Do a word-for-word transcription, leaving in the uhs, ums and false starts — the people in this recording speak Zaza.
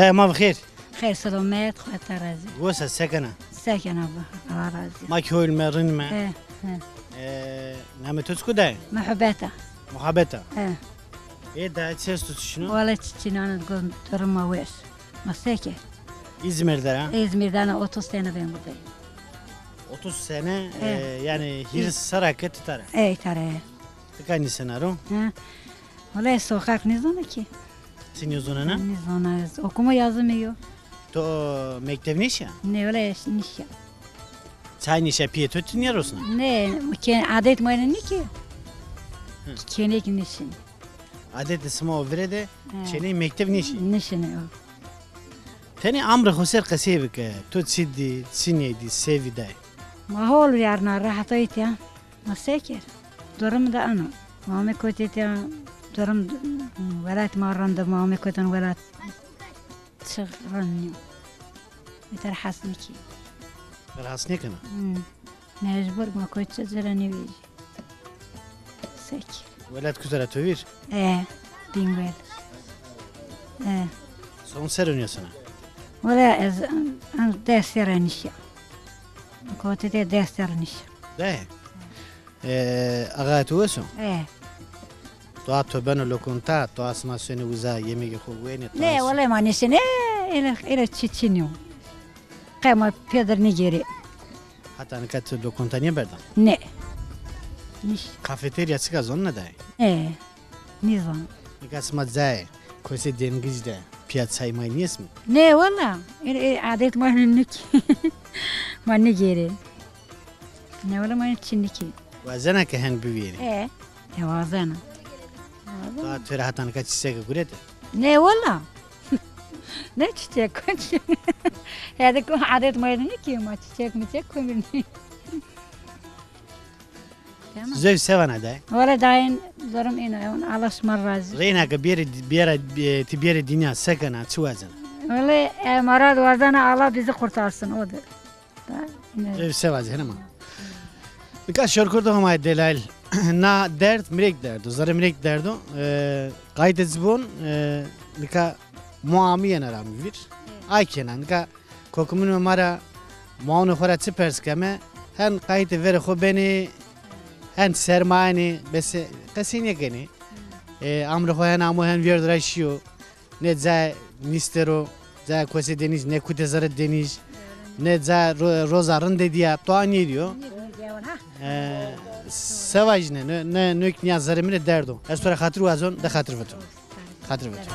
Dayê ma bi xêr. Xêr selamet, Xweda razî. Gosa se kena? Se kena bi, Allah razî. Ma kî hol me, rind me. He, he. E, namê to çik o dayê? Muhabeta. Muhabeta. He. E dayê, çi esto, çi çin o? Wele çi çin o, ana gon duruma weş. Ma se ke? İzmir der ha? İzmir'den otuz sene ben buradayım. Otuz sene, he, e, yani hîris serra ke ti tera. Ey, tera. Ti ka nîsena ro? Ha. Wele sokak nêzana ki. Ti nêzonena? Nêzana, ez okuma yazımı yo. To mektev nêşîya? Ne, wele nêşîya. Çay nêşîya, pîyê to ti nêrosna? Ne, ke adet ma ene nî ki. Hı. Kênêk nêşîn. Adetê sima o vire de, he, çêney mektev nêşî? Nêşîne o. Tenê amrê xo ser qesey bike. To çi dî, çi nêdî, se vî dayê? Ma hol vîyarna, rehet o îtya. Ma se kerd? Durum de ano. Ma ame kotê tîya, durum, welat ma rind o, ma ame kotin welat. Çi rind nîyo. Beter hes nêkî. Beter hes nêkena? Hmm. Mecbur ma koçe ci ra nêvejî. Se kî. Welat kuta ra to vîr? E, Bingöl. E. Son serre nîyasena? Wele ez en, en des serre nîşîya. Kotê de des serre nîşîya. De? E, axayê to wes o? E. Toa to beno lokonta, toa sima sonê uza yemegê xo wenê, toa... Ne, wele ma nêşinê, ele, ele çi çinî yo. Qe ma pêdir nêgêrê. Hata nika ti lokonta nêberda? Ne. Nîş. Kafeterya çik a, zonena dayê? Ne. Nêzan. Nika sima cayê kosê dengij de pîya çay may nêesmî? Ne, wela. E, e, adet ma nî ki. Ma nêgêrê. Ne, wela ma çi nî ki. Wazena ke hen bivîyênî? E, e, wazena. Wazena. Daha to rê hata nika çîçeke gurete? Ne, wela. Ne çîçek? Hede ko adet ma nî ki, ma çîçek miçek komir nî. Tamam. Zewc se vana dayê? Wele dayê, durum ino, ewn, Allah sima razî. Reyna ke bêrê, bêra, e, ti bêrê dinya, se kena, çi wazena? Wele, e, ma ra wazena Allah bizi kurtarsın, odur. Da, ne? Zewc se vazena ma. Nika şorkurdo Homay delayl. Na derd mirek derdo, zerrê mirek derdo. E, qaytê ci bon, e, nika mo amîyena ra mi vîr. Ay kena, nika Kokiminê ma ra, maonê xo ra çi pers keme, hen qayîtê verê xo benê, hen sermayenê, bese qesey nêkenê. E, amrê xo hen amo hen vêrdo ra şîyo. Ne cayê nîste ro, cayê kosê denîj, ne kutê zerê denîj, ne cayê ro-, roza rindê dîya, toa nêdîyo. E, se vajîne, ne, ne, nêk nîya zerê mi rê derd o. Ez to ra xatir wazon, de xatir vito. Xatir vito.